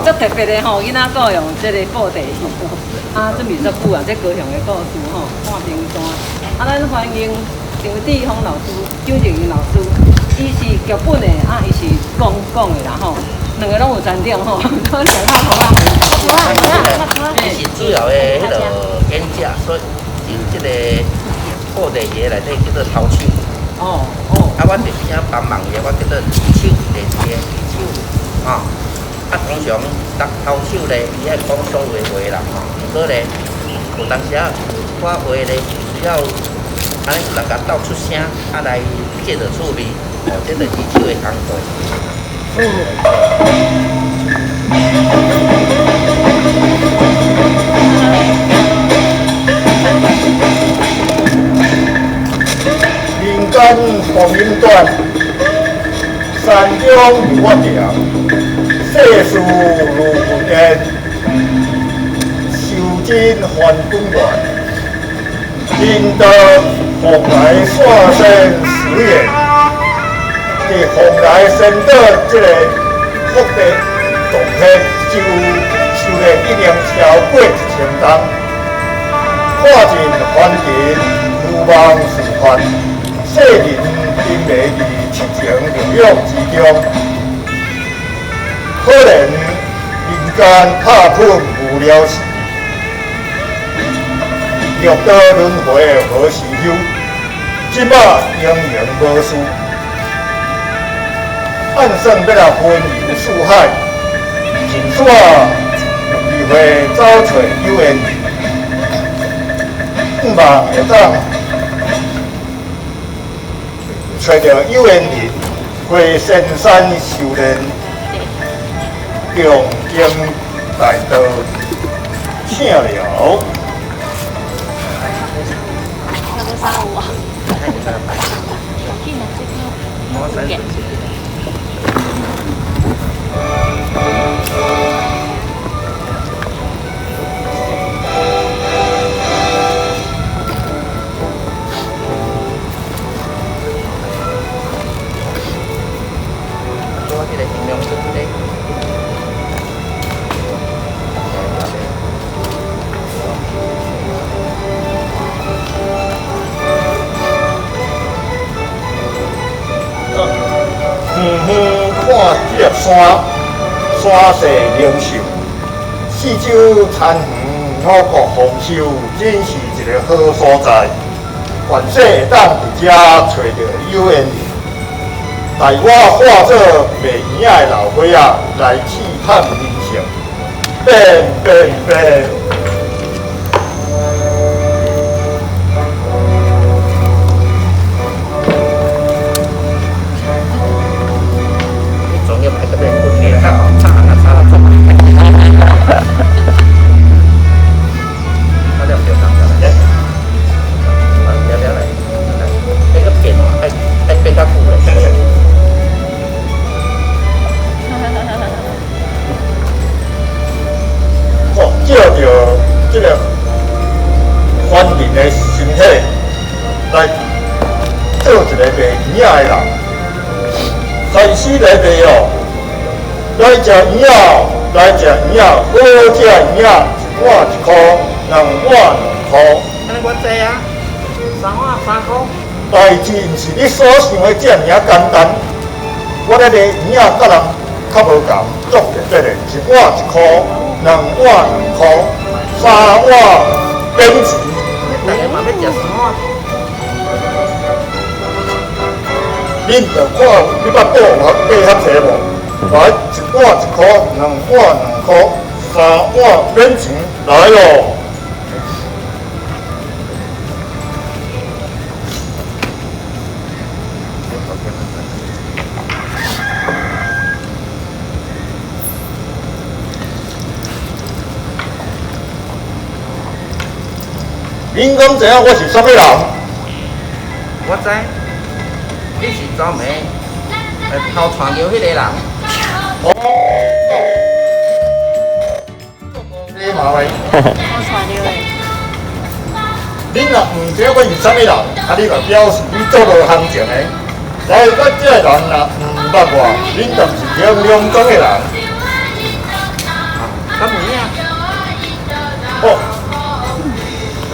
足特別的吼，囡仔教用這個布袋戲，啊，準備足久啊，這高雄的故事吼，半屏山。啊，咱歡迎張志峰老師、張靜英老師，伊是劇本的，啊，伊是講講的啦吼，兩個攏有專長吼，咱來拍鼓仔。伊是主要的彼个演者，所以就這個布袋戲內底叫做頭手。啊，我佇邊仔幫忙伊，我叫做二手，第二个二手，吼。啊，通常當頭手咧，伊愛講所有的話啦，吼。毋過咧，有當時仔有一寡話咧，需要按呢有人共鬥出聲，啊來藉著趣味，哦，這就是二手的工作。人間光陰短，山中有我長，世事如雲煙，修真還本源，人道蓬萊散仙寺院，佇蓬萊仙島這个福地洞天，就修煉已經超過1000冬，看盡凡塵如夢似幻。世人沉迷佇七情六欲之中，可憐人間拍噴無聊時，六道輪迴何時休？這馬營營無事，按算欲來雲遊四海，盡煞有機會走揣有緣人，向望會當揣著有緣人，回仙山修煉，共經大道，請了。遠遠看獵山，山勢靈秀，四周田園五穀豐收，真是一个好所在。願世會當佇遮揣著有緣人，代我化做賣圓仔的老歲仔來試探人性，變變變！這個凡人的身體來做一个賣圓仔的人，開始來賣哦，來食圓仔，來食圓仔，好食圓仔，一碗一箍，兩碗兩箍。按呢我知啊，三碗三箍。代誌毋是你所想的遮爾仔簡單，我咧賣圓仔，佮人較無仝，足特別的，一碗一箍，兩碗兩箍。三碗免錢。大家嘛欲食三碗。恁著看，你捌報有買遐濟無？來，一碗一箍，兩碗兩箍，三碗免錢，來囉！恁敢知影我是啥物人？我知，你是昨暝來偷帶尿彼个人。哦。你嘛來？偷帶尿的。恁若毋知影我是啥物人，啊，你就表示你做無行情的。來，咱這个人若毋捌我，恁就毋是形容中的人。敢有影？好，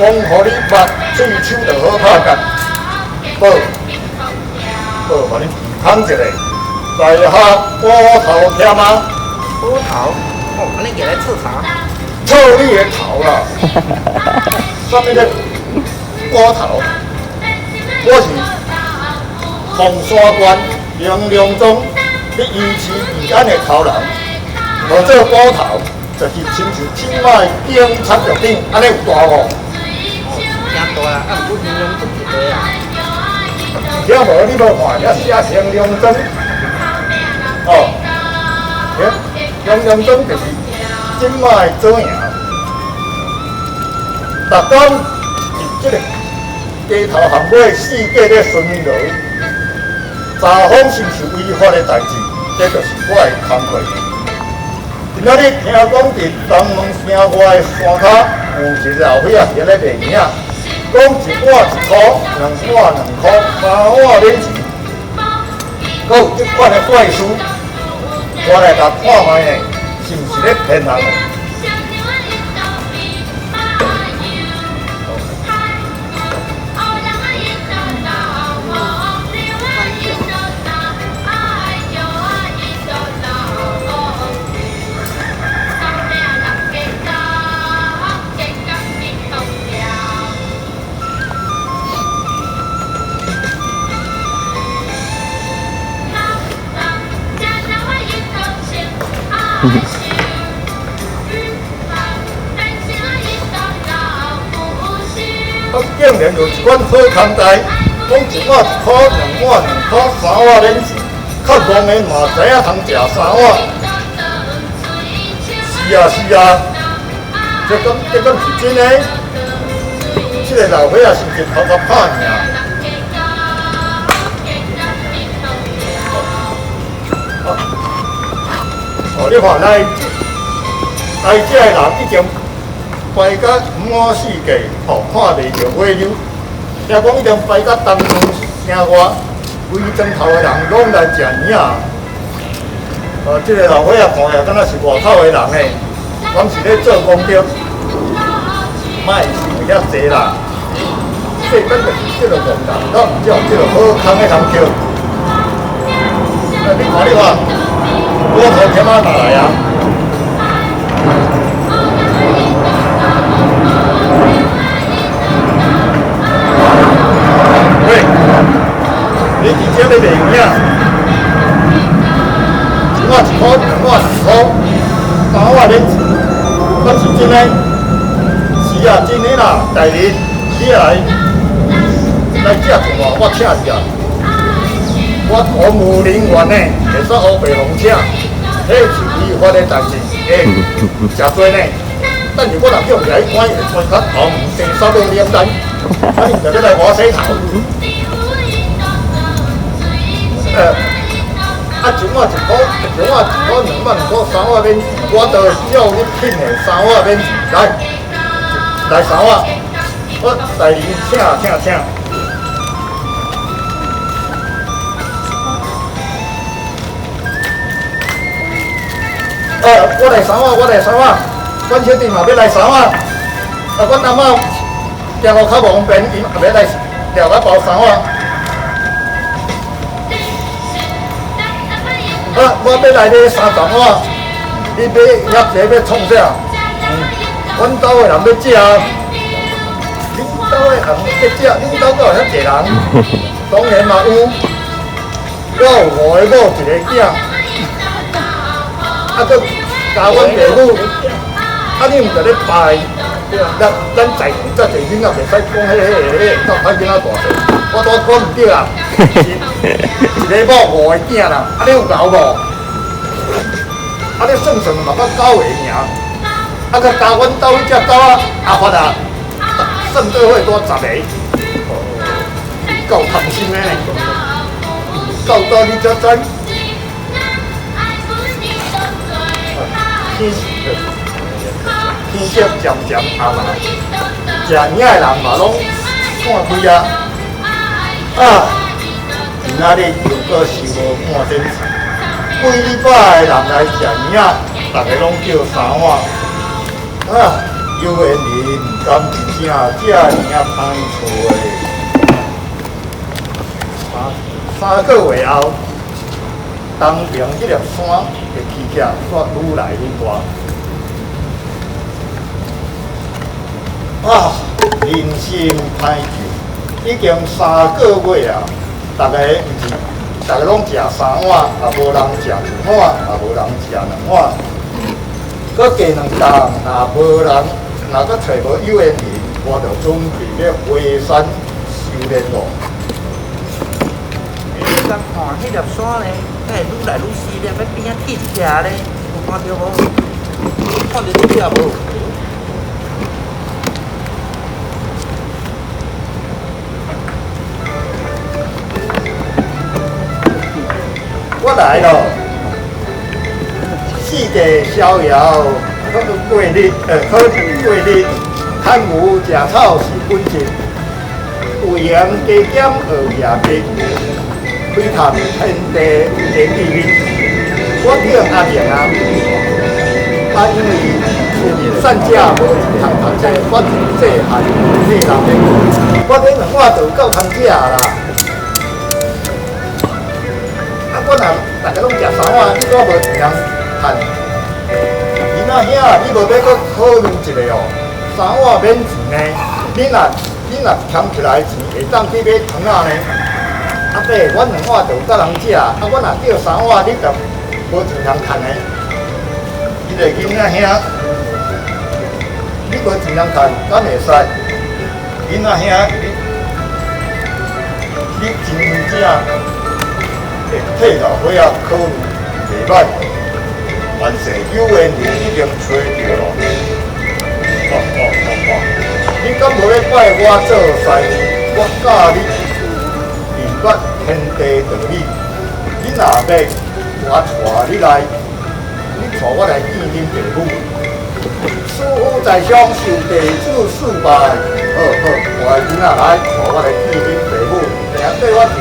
讲予你目喙手就好拍结，报报，予你通一下，在下捕头添啊！捕头，哦，按呢举来测啥？测你的头啦！啥物咧？捕头？我是凤山县明良庄咧维持治安的头人，无做捕头，就是亲像这摆警察局长，按呢有大无？哦，真大啦，啊，毋过形容词一个啊。听无？你无看遐写形容词？哦，形容词就是这摆左营，逐工伫这个街头巷尾四界咧巡逻，查访是毋是违法的代志，这就是我的工课。今仔日听讲伫东门城外的山跤有一个老伙仔伫咧卖圆仔，讲一碗一箍，两碗两箍，三碗免钱。阁有这款的怪事，我来共看觅呢，是毋是咧骗人的？啊，竟然有一款好空代，讲一碗一箍，两碗两箍，三碗免钱，较戆的嘛知影通食三碗。是啊是啊，这敢是真的？这个老伙仔是毋是头壳拍赢？哦，你看来来这的人已经排甲满四界，吼，看袂著尾溜。听讲已经排甲东门城外，规庄头的人拢来食圆仔。这个老伙仔看起来敢若是外口的人呢，敢是咧做功德？莫想遐济啦，世间就是这个戆人，敢毋才有这个好康的通捡。你看，你看。我头天仔哪来啊？喂，你伫遮咧卖圆仔？一碗一箍，两碗两箍，三碗免钱，敢是真的？是啊，真的啦，大人，你来来食一碗，我请你啊。我公务人员呢，袂使乌白互请。彼是违法的代志，欸，诚济呢。等下我若叫人来关，会关较头毛生捎拢脸单，啊，你毋就欲来我洗头？啊，一碗一箍，两碗一箍，两碗两箍，三碗免钱，我都照你品的，三碗免钱，来，来三碗，我大人请请请。我来三碗，我来三碗，阮小弟嘛欲来三碗。啊，阮阿嬷行路较无方便，伊嘛欲来掠较包三碗。啊，我欲来买30碗，你买遐济欲创啥？阮兜的人欲食，恁兜的人欲食，恁兜敢有遐济人？当然嘛有，我有五个某，一个囝。啊，阁加阮爸母，啊，你毋著咧拜，咱在场遮济囡仔袂使讲彼、彼、彼，斗歹囡仔大细，我拄讲毋对啦。一个某五个囝啦，啊，你有𠢕无？啊，你算算嘛，捌九个尔，啊，阁加阮兜彼只狗仔阿发啊，算做伙拄10个，够贪心的呢，到倒你才知。天色渐渐暗啊，食圆仔的人嘛拢散开啊。啊，今仔日又阁收无半点钱，几礼拜的人来食圆仔，逐个攏叫三碗。啊，有緣人敢真正遮爾仔歹揣？三個月後，東爿這粒山會起起來，煞愈來愈大。啊，人心歹救，已經三個月啊，逐个毋是，逐个攏食三碗，也無人食一碗，也無人食兩碗。閣過兩冬，若無人，若閣揣無有緣人，我就準備欲回山修煉咯。你敢看彼粒山咧，敢會愈來愈細粒，欲變啊鐵起來咧，有看著無？看著這粒無？我來咯，四界逍遙可過日，可過日，貪牛食草是本質，有閒加減學夜筆，開探天地的秘密。我叫阿明啊，啊因為善者無錢通讀冊，我從細漢替人咧顧，我這兩碗就夠通食啦。我若逐家攏食三碗，你煞無錢通趁。囡仔兄，你無欲閣考慮一下哦？三碗免錢呢，你若俭起來錢，會當去買糖仔呢。阿伯，我兩碗就有夠人食，啊，我若叫三碗，你就無錢通趁呢。彼個囡仔兄，你無錢通趁，敢會使？囡仔兄，你真正會替老歲仔考慮袂歹，凡事有緣人已經揣著咯。哦哦哦哦，你敢無欲拜我做師父？我教你明白天地道理。你若欲，我帶你來，你帶我來見恁爸母。師父在上，受弟子四拜。好好，我的囡仔來，帶我來見恁爸母，定綴我行。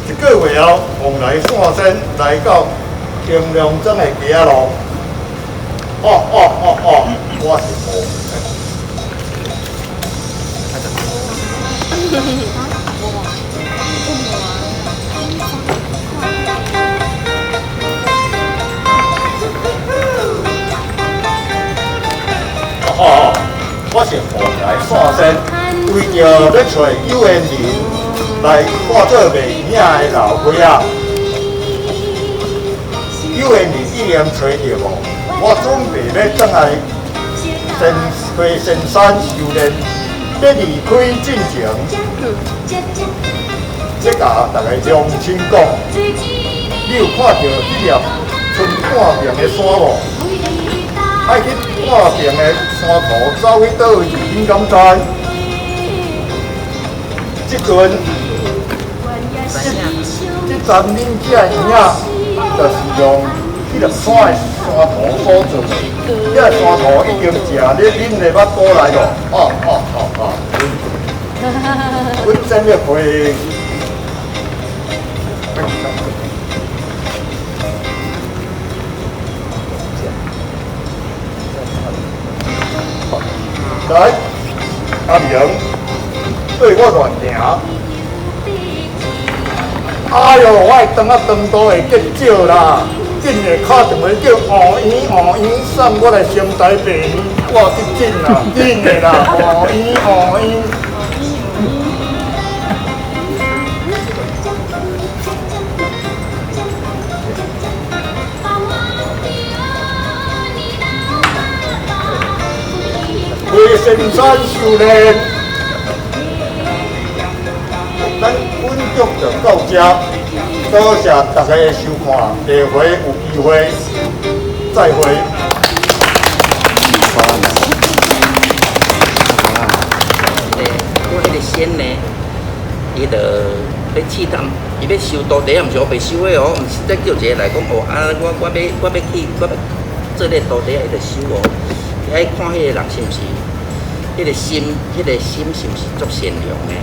一個月後，蓬萊山仙來到清涼莊的街仔路。哦哦哦哦，我是無。哦，我是蓬萊山仙，為著欲揣有緣人來化做袂影的老歲仔，有緣人已經揣著無？我準備欲轉來仙回仙山修煉，欲離開進前，這共逐个鄉親講，你有看著彼粒賰半爿的山無？愛去半爿的山頭走去佗位，恁敢知？這陣，這陣恁這的影，就是用彼粒山的山頭所做的。這个山頭已經食咧恁的腹肚內咯。哦哦哦哦，阮真的會。來，阿明，對我亂行。哎喲，我的腸仔腸肚會結少啦，緊會敲電話叫吳醫吳醫送我來成大病院，我急診啦，緊的啦，吳醫吳醫。回仙山修煉，咱本局就到這，多謝大家的收看，下回有機會再會。我彼個仙呢，伊就欲試探，伊欲收徒弟，毋是烏白收的哦，毋是再叫一个來講哦，啊，我欲去，我欲做這个徒弟，伊就收哦。伊愛看彼個人是毋是，彼個心是毋是足善良的？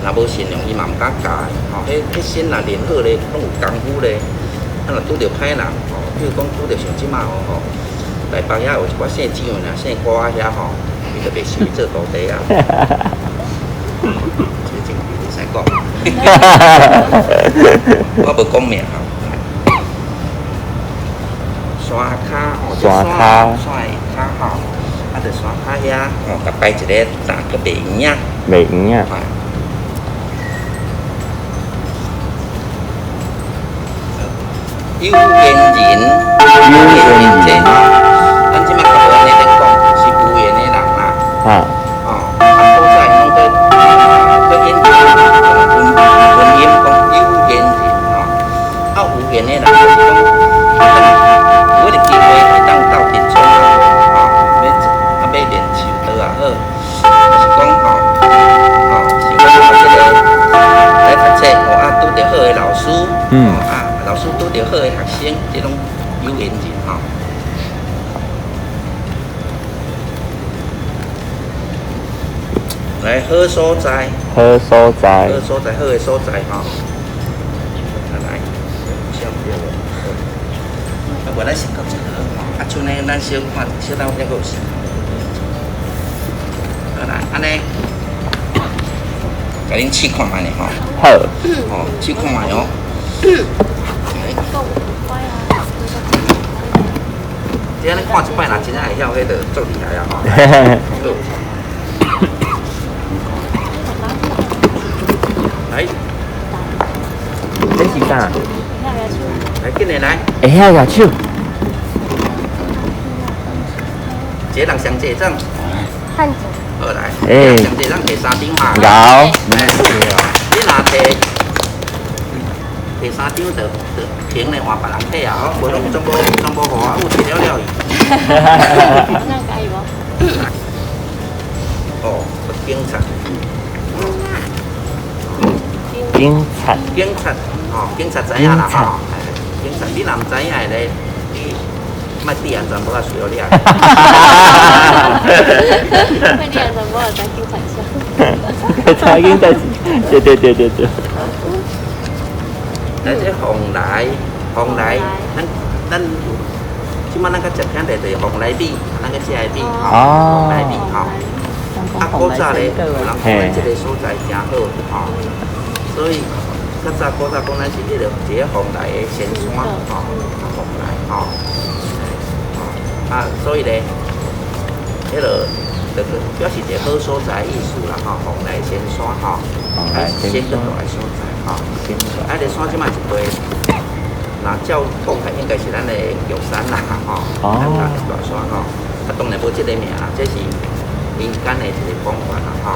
若無善良，伊嘛毋敢教的。吼，彼心若練好咧，攏有功夫咧。啊，若拄著歹人吼，比如講拄著像這馬吼，台北遐有一寡姓張的、姓郭仔遐吼，伊就袂收伊做徒弟啊。這真會使講，我無講名吼。山跤吼，山跤山的跤吼，啊，佇山跤遐吼，共擺一个塔閣袂用仔。袂用啊。有緣人，有緣人，咱這馬較無按呢咧講，是無緣的人啦。啊。哦，啊，古早攏閣閣演講文音講有緣人吼，啊，有緣的人就是講，有彼個機會會當鬥陣創吼，欲啊欲練手刀也好，還是講吼，吼是講這個來讀冊吼，啊，拄著好的老師，啊。老師拄著好的學生，這攏有緣人吼。來，好所在，好所在，好所在，好的所在吼。來，寫毋著無？啊，無咱先到這個吼。啊，像呢，咱小看，小等猶閣有時。好來，按呢，共恁試看覓咧吼。好。吼，試看覓哦。這按呢看一擺，若真正會曉，彼就足厲害啊！吼。來，這是啥？來，緊來來。會曉舉手。一个人上濟張。漢子。好來。欸。上濟張提三張嘛。𠢕。你若提。提三張就就平咧換別人提啊，吼，無攏總無總無予我，有提了了去。那可以無？哦，警察。警察。警察，吼，警察知影啦，吼。警察，你若毋知影的咧，你莫戴安全帽仔隨予你啊。莫戴安全帽仔，知警察啥？知警察，對對對對對。來，這鳳來，鳳來，咱咱這馬咱較食聽的就是鳳來米，咱較食的米，吼，鳳來米，吼。啊，古早咧，有人講咱這個所在誠好，吼，所以較早古早講咱是彼個一個鳳來的仙山，吼，鳳來，吼，啊，所以咧，彼個就是表示一個好所在意思啦，吼，鳳來仙山，吼，仙閣大的所在。吼，啊！這山這馬一塊，若照講起來應該是咱的玉山啦，吼，咱的大山吼。啊，當然無這個名啦，這是民間的一個講法啦，吼。